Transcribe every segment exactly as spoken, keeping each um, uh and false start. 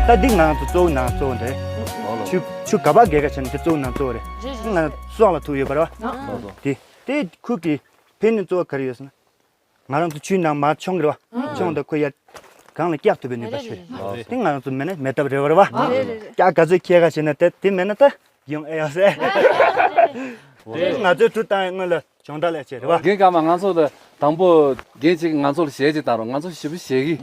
ད་འདི་ང་ཚོ་གཙོ་བོ་ནང་གཙོ་བོ་འདི་རེད། ཆུ་ཆུ་ག་པ་རྒལ་ཁ་བྱས་ན་འདི་གཙོ་བོ་ནང་གཙོ་བོ་རེད། རེད་རེད། ང་སྲོག་ལ་ཐུག་ཡོད་པ་རེད་བ། ཨ། དེ་དེ་ཁུལ་གྱི་ཕན་ནུས་གཙོ་བོ་ག་རེ་ཡོད་ཟེར་ན། ང་རང་ཚོ་ཆུའི་ནང་མར་མཆོང་གི་རེད་བ། མཆོང་དང་ཁོ་ཡར་གང་ལ་བཀྱག་ཐུབ་པའི་ནུས་པ་ཞིག་རེད། དེ་ང་རང་ཚོ་མེད་ན་མེད་ཐབས་རེད་བ་རེད་བ། རེད་རེད་རེད། བཀྱག་ག་ཚོད་ཁྱེར་ག་བྱས་ན་དེ་དེ་མེད་ན་ད་ཡོང་ཨེ་ཡོང་ཟེར། དེ་ང་ཚོའི་གྲུ་བཏང་ཡས་སྔོན་ལ་སྦྱོང་བརྡར་ལས་བྱས་རེད་བ། རྒན་ཀརྨ། ང་ཚོ་ལ་དང་པོ་རྒན་གཅིག་གིས་ང་ཚོ་ལ་གཞས་གཅིག་བཏང་རོགས། ང་ཚོ་ཞེ་པོ་གཞས་ཀྱི།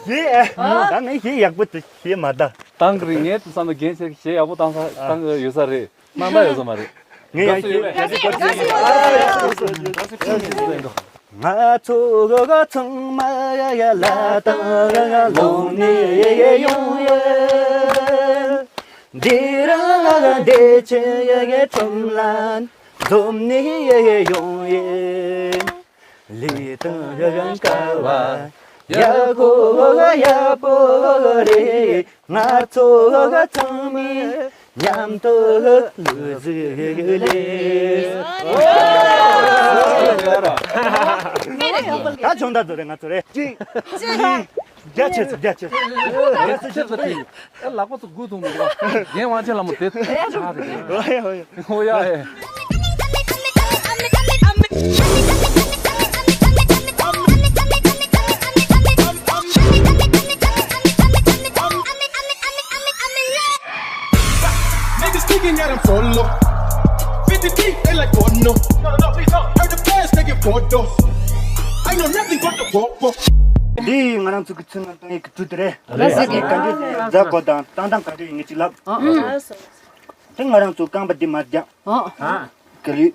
གཞས་ཨེ། ད་ངས་གཞས་ཡག་པོ་དེ་གཞས་མ་བཏང་། བཏང་གི་རེད། ངས་དེ་བསམ་ན་རྒན་གཅིག་གཞས་ཡག་པོ་བཏང་ས་བཏང་གི་ཡོད་ས་རེད། དམའ་མཐའ་ཡོད་ས་མ་རེད། ངས་ཡང་ཞུ་ཡོད། ང་ཚོ་ཚང་མ་ལ་དྭགས་ལུང་ནས་ཡོང་ཡོད། འདི་རང་བདེ་ཆེན་ཁྲོམ་ལ་འཛོམས་ནས་ཡོང་ཡོད། ལི་དང་ཀ་བ་ཡག་པོ་ཡག་པོ་རེད། ང་ཚོ་ཚང་མས་མཉམ་དུ་ལུས་ཟིག་ལས། ད་སྦྱོང་བརྡར་ཚོ་རེད། ང་ཚོ་རེད། གཅིག་གཉིས། རྒྱ་ཆེ་ཚོ་རྒྱ་ཆེ་ཚོ། ཨེ། ལག་པ་ཚོ་དགུ་ཐུང་མི་འདུག་རྒན་དབང་ཆེན་ལྷ་མོ་དེ་ཆགས་རེད། ཨོ་ཡ་ཨོ་ཡ། ཨེ། Niggas thinking that I'm solo. fifty deep, they like, oh no. No, no, please don't. Heard the fans taking photos. I know nothing but the walk, walk. འདི་ང་རང་ཚོ་གི་ཚུལ་ནང་བཏང་ཡས་ཀྱི་གྲུ་དེ་རེད། ལགས་སོ། ག་འདྲ་འཛེག་དགོས་དང་བཏང་སྟངས་ག་འདྲ་ཡིན་ངེས་ཅིག་ལབ། ཨ། དེ་ང་རང་ཚོ་རྐང་པ་འདི་མར་བརྒྱབ། ཨ། ག་ལུས།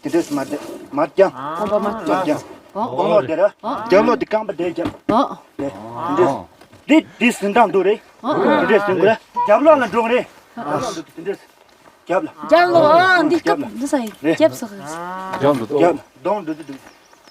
དེ་འདྲས་མར་བརྒྱབ། མར་བརྒྱབ། གོམ་པ་མར་བརྒྱབ། མར་བརྒྱབ། ཨ། གོང་ལོག་དེ་ར། ཨ། རྒྱབ་ལོག་དེ་རྐང་པ་དེ་བརྒྱབ། ཨ། དེ་འདྲས། འདི་འདི་ཟིན་སྟངས་འདུག་རེད། ཨ། དེ་འདྲས་ཟིན་དགོས་རེད། རྒྱབ་ལོག་ལ་འགྲོ་གི་རེད། ཨ། རྒྱབ་ལོག་དེ་འདྲས། རྒྱབ་ལ། རྒྱབ་ལོག་ཨ། འདི་རྒྱབ་ལ། སྐབས་འདི་ས་ཡིན། རེད། རྒྱབ་ས་གི་རེད། རྒྱབ་ལ་འགྲོ། རྒྱབ་ལ་གདོང་འགྲོ་དུས་འགྲོ།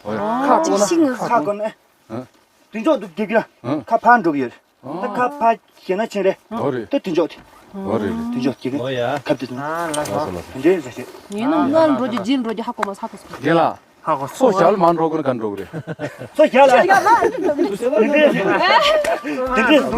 ཨོ་ཡ། ཁ་ཅིག་ཤིང་ངི་ཁ་ཁ་གོ་ནས། ཨ། དེ་འཇོག་འདུག་རྒྱུག་རྒྱུ། ཨ། ཁ་ཕར་འགྲོ་གི་ཡོད་རེད། ད་ཁ་ཕར་བྱས་ན་ཕྱིན་རེད། ཨོ་རེད། ད་དེ་འཇོག་དེ། ཨོ་རེད་རེད། དེ་འཇོག་རྒྱུག་གི། ཨོ་ཡ། ཁ་དེ་དང་། ཨ། ལགས་སོ། ལགས་སོ། དེ་འདྲའི་ཟེར་བྱས། ངས་ནམ་སྔོན་འགྲོ་རྒྱུ་རྗེས་འགྲོ་རྒྱུ་ཧ་གོ་མ་ས་གོ་སོང་། རྒན་ལགས། ཧ་གོ་སོང་། ཚོ་ཞར་མ་འགྲོ་གི་ག་འགྲོ་གི་རེད། ཚོ་ཞར་ལ། དེ་འདྲའི་དེ་འདྲའི།